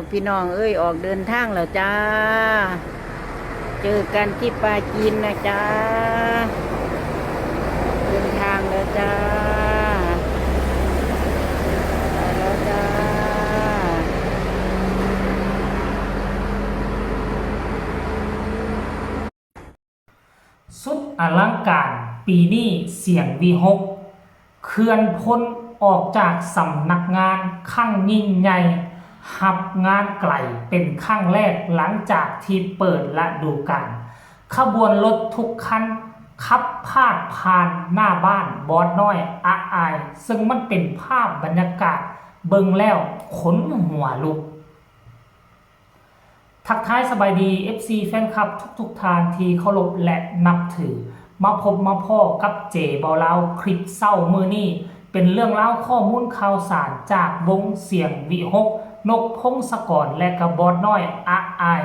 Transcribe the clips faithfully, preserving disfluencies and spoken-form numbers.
พี่น้องเอ้ย ออกเดินทางแล้วจ้า เจอกันที่ปาจีนนะจ้า เดินทางแล้วจ้า ไปแล้วจ้า สุดอลังการ ปีนี้เสียงวีหก เคลื่อนพลออกจากสำนักงานครั้งยิ่งใหญ่ รับงานไกลเป็นครั้งแรกหลังจากที่เปิดฤดูกาล ขบวนรถทุกคันขับพาดผ่านหน้าบ้านบอสน้อยอะอาย ซึ่งมันเป็นภาพบรรยากาศเบิ่งแล้วขนหัวลุก ทักทายสบายดี เอฟซี แฟนคลับทุกๆท่านที่เคารพและนับถือ มาพบมาพ้อกับเจเบาลาวคลิปเช้ามื้อนี้ เป็นเรื่องราวข้อมูลข่าวสารจากวงเสียงวีหก นกพงศกร และกะบอสน้อยอะอาย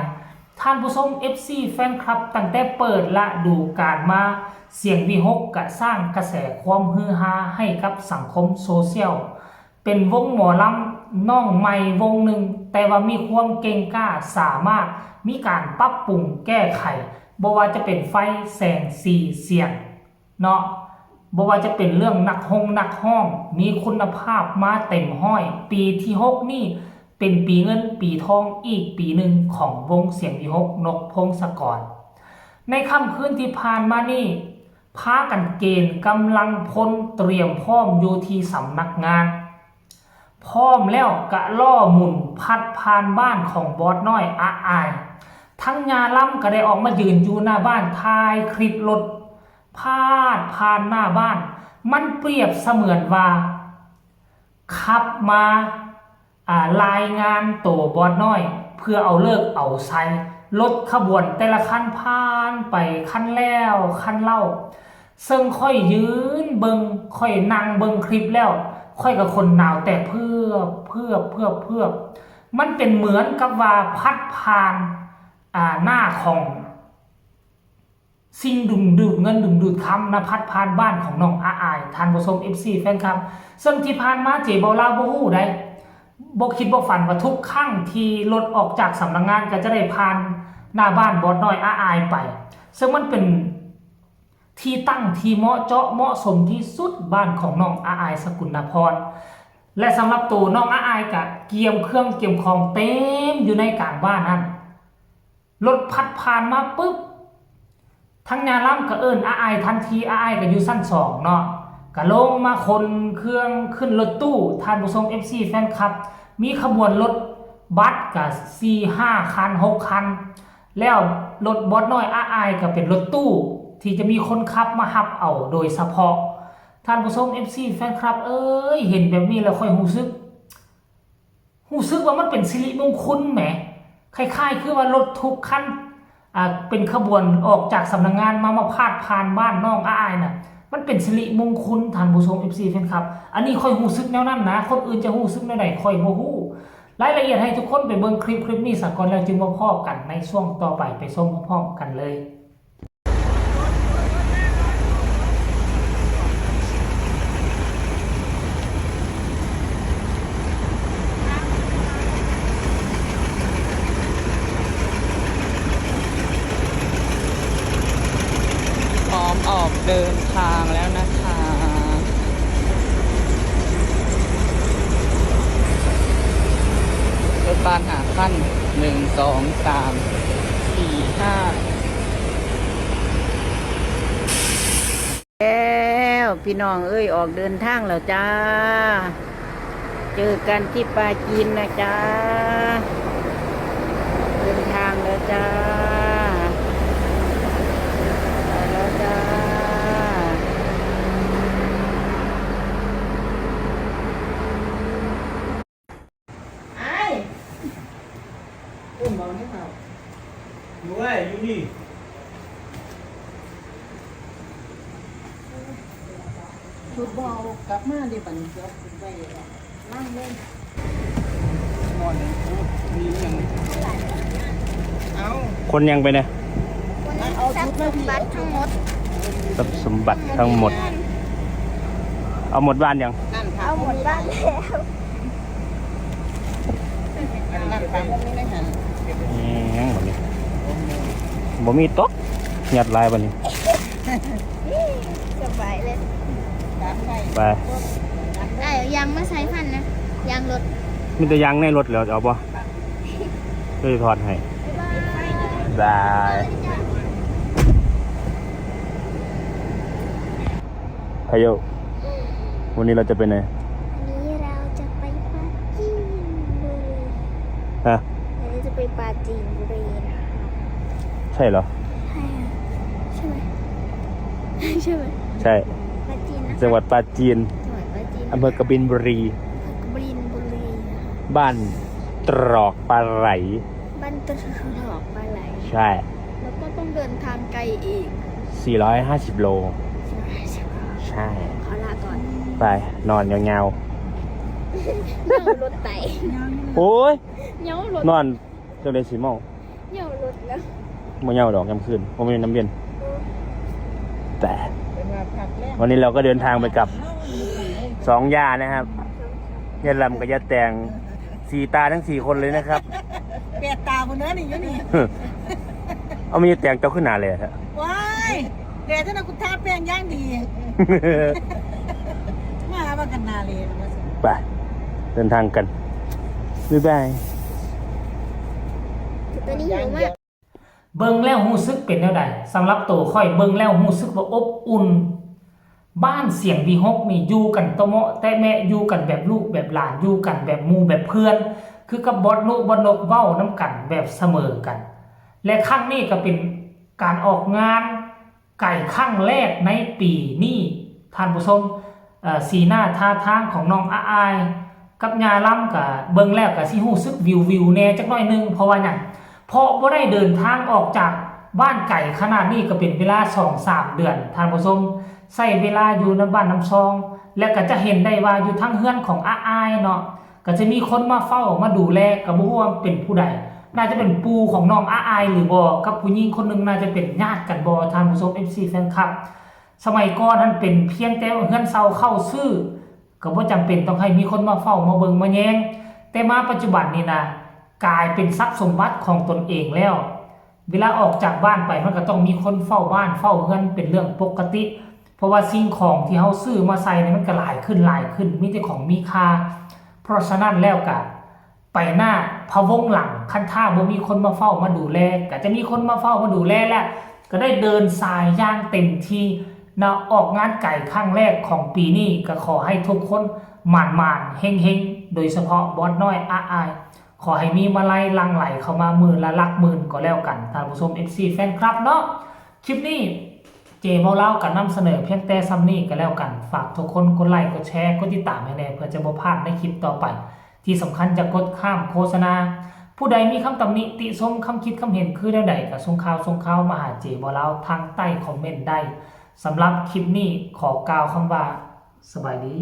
ท่านผู้ชม เอฟซี แฟนคลับ ตั้งแต่เปิดฤดูกาลมา เสียงวีหก กะสร้างกระแสความฮือฮาให้กับสังคมโซเชียล เป็นวงหมอลำน้องใหม่วงหนึ่ง แต่ว่ามีความเก่งกล้า สามารถมีการปรับปรุงแก้ไข บ่ว่าจะเป็นไฟ แสง สี เสียง เนาะ บ่ว่าจะเป็นเรื่องนักฮงนักฮ้อง มีคุณภาพมาเต็มร้อย ปีที่หกนี่เป็นปีเงินปีทองอีกปีหนึ่งของวงเสียงวีหก นกพงศกร ในค่ำคืนที่ผ่านมานี่ พากันเกณฑ์กำลังพลเตรียมพร้อมอยู่ที่สำนักงาน พร้อมแล้วกะล่อหมุนพัดผ่านบ้านของบอสน้อยอะอาย ทั้งญาลำก็ได้ออกมายืนอยู่หน้าบ้านถ่ายคลิปรถ พาดผ่านหน้าบ้าน มันเปรียบเสมือนว่า ขับมา อ่า รายงานโตบอสน้อย เพื่อเอาฤกษ์เอาชัย รถขบวนแต่ละคันผ่านไปคันแล้วคันเล่า ซึ่งข้อยยืนเบิ่ง ข้อยนั่งเบิ่งคลิปแล้ว ข้อยก็ขนหนาวแตกเพือบเพือบเพือบเพือบ มันเป็นเหมือนกับว่าพัดผ่าน อ่า หน้าของ สิ่งดึงดูดเงินดึงดูดคำนะ พัดผ่านบ้านของน้องอะอาย ท่านผู้ชม เอฟซี แฟนคลับ ซึ่งที่ผ่านมาเจเบาลาวบ่ฮู้ใด บ่คิดบ่ฝันว่าทุกครั้งที่รถออกจากสำนักงานก็จะได้ผ่านหน้าบ้านบอสน้อยอะอายไป ซึ่งมันเป็นที่ตั้งที่เหมาะเจาะเหมาะสมที่สุด บ้านของน้องอะอาย สกุณาพร และสำหรับตัวน้องอะอายก็เกียมเครื่องเกียมของเต็มอยู่ในกลางบ้านนั่น รถพัดผ่านมาปุ๊บ ทั้งญาลำก็เอิ้นอะอายทันที อะอายก็อยู่ชั้นสองเนาะ ก็ลงมาขนเครื่องขึ้นรถตู้ ท่านผู้ชม เอฟซี แฟนคลับ มีขบวนรถบัสก็สี่ห้าคัน หกคัน แล้วรถบอสน้อยอะอายก็เป็นรถตู้ที่จะมีคนขับมารับเอาโดยเฉพาะ ท่านผู้ชม เอฟซี แฟนคลับ เอ้ย เห็นแบบนี้แล้วข้อยรู้สึก รู้สึกว่ามันเป็นสิริมงคลแหม คล้ายๆ คือว่ารถทุกคัน อ่า เป็นขบวนออกจากสำนักงานมา มาพาดผ่านบ้านน้องอะอายน่ะ มันเป็นสิริมงคล ท่านผู้ชม เอฟซี แฟนคลับ อันนี้ข้อยรู้สึกแนวนั้นนะ คนอื่นจะรู้สึกแนวใดข้อยบ่ฮู้ รายละเอียดให้ทุกคนไปเบิ่งคลิปคลิปนี้ซะก่อน แล้วจึงมาพ้อกันในช่วงต่อไป ไปชมพร้อมๆกันเลย พร้อมออกเดินทางแล้วนะคะ รถบัสห้าคัน หนึ่ง สอง สาม สี่ ห้า แล้วพี่น้องเอ้ย ออกเดินทางแล้วจ้า เจอกันที่ปาจีนนะจ้า เดินทางแล้วจ้า ไปแล้วจ้า ไอ้อุ้มเอาให้เขา อยู่ไว้อยู่นี่ ชุดบ่เอากลับมาดิบัดนี้ เดี๋ยวขึ้นไปล่างเลย นอนเลย โอ้ มีเรื่อง เอา คนยังไปเนี่ย เอาชุดมาพี่ ทรัพย์สมบัติทั้งหมด เอาหมดบ้านยัง นั่นค่ะ เอาหมดบ้านแล้ว นั่น อืมบัดนี้บ่มีตก ยัดหลายบัดนี้ สบายเลย ไป ไอ้ยางมาใส่พันนะ ยางรถ มีแต่ยางในรถแล้วเอาบ่ ก็จะถอดให้ บ๊ายบาย บาย พายุ วันนี้เราจะไปไหน วันนี้เราจะไปปราจีนบุรี ฮะ วันนี้จะไปปราจีนบุรีนะคะ ใช่เหรอ ใช่อะใช่ไหม ใช่ไหม ใช่ ปราจีนนะ จังหวัดปราจีน จังหวัดปราจีน อำเภอกบินบุรี กบินบุรีนะคะ บ้านตรอกปลาไหล บ้านตรอกปลาไหล ใช่ แล้วก็ต้องเดินทางไกลอีก สี่ร้อยห้าสิบ โล ใช่ไหม ใช่ ขอลาก่อน ไป นอนยาว เมารถไต ๆ โอ้ย เมารถ นอนจังได๋สิเมา เมารถแล้ว บ่เมาดอกยามคืน บ่มีน้ำเย็น แต่ เป็นว่าพักแรก วันนี้เราก็เดินทางไปกับสองย่านะครับ ย่าลำกับย่าแตง สี่ตาทั้งสี่คนเลยนะครับ แปดตาบนเนื้อนี่อยู่นี่ เอามีแตงเจ้าขึ้นหนาเลยฮะ ว้ายแดดเท่านั้นกูทาแป้งย่างดี มาหาว่ากันนาเลยมาสิ ไป เดินทางกัน บ๊ายบาย ตัวนี้หิวมาก เบิ่งแล้วรู้สึกเป็นแนวใด สำหรับตัวข้อยเบิ่งแล้วรู้สึกว่าอบอุ่น บ้านเสียงวีหกนี่อยู่กันตะเมาะแตะแมะ อยู่กันแบบลูกแบบหลาน อยู่กันแบบหมู่แบบเพื่อน คือกับบอสนุบอสนกเว้านำกันแบบเสมอกัน และครั้งนี้ก็เป็นการออกงานไก่ครั้งแรกในปีนี้ ท่านผู้ชม เอ่อ สีหน้าท่าทางของน้องอาอาย กับย่าลำก็เบิ่งแล้วก็สิรู้สึกวิวๆแหน่จักหน่อยหนึ่ง เพราะว่าหยัง เพราะบ่ได้เดินทางออกจากบ้านไกลขนาดนี้ก็เป็นเวลาสองสามเดือน ท่านผู้ชม ใช้เวลาอยู่นำบ้านนำซอง และก็จะเห็นได้ว่าอยู่ทางเฮือนของอาอายเนาะ ก็จะมีคนมาเฝ้ามาดูแล ก็บ่ฮู้ว่าเป็นผู้ใด น่าจะเป็นปู่ของน้องอาอายหรือบ่ กับผู้หญิงคนหนึ่งน่าจะเป็นญาติกันบ่ ท่านผู้ชม เอฟซี แฟนคลับ สมัยก่อนนั้นเป็นเพียงแต่เฮือนเช่าเช่าซื้อ ก็บ่จำเป็นต้องให้มีคนมาเฝ้ามาเบิ่งมาแยง แต่มาปัจจุบันนี่นะ กลายเป็นทรัพย์สมบัติของตนเองแล้ว เวลาออกจากบ้านไปมันก็ต้องมีคนเฝ้าบ้านเฝ้าเฮือนเป็นเรื่องปกติ เพราะว่าสิ่งของที่เฮาซื้อมาใส่นี่มันก็หลายขึ้นหลายขึ้น มีแต่ของมีค่า เพราะฉะนั้นแล้วก็ไปหน้าพะวงหลัง คันถ้าบ่มีคนมาเฝ้ามาดูแล ก็จะมีคนมาเฝ้ามาดูแลแหละ ก็ได้เดินสายอย่างเต็มที่นะ ออกงานไกลครั้งแรกของปีนี้ ก็ขอให้ทุกคนหมานๆ เฮงๆ โดยเฉพาะบอสน้อยอาอาย ขอให้มีมาลัยหลั่งไหลเข้ามามื้อละหลักหมื่นก็แล้วกัน ท่านผู้ชม เอฟซี แฟนคลับเนาะ คลิปนี้เจเว้าลาวก็นำเสนอเพียงแต่ส่ำนี้ก็แล้วกัน ฝากทุกคนกดไลค์กดแชร์กดติดตามให้แหน่ เพื่อจะบ่พลาดในคลิปต่อไป ที่สำคัญอย่ากดข้ามโฆษณา ผู้ใดมีคำตำหนิติชม คำคิดคำเห็นคือแนวใดก็ส่งข่าวส่งข่าวมาหาเจเว้าลาวทางใต้คอมเมนต์ได้ สำหรับคลิปนี้ขอกล่าวคำว่า สบายดี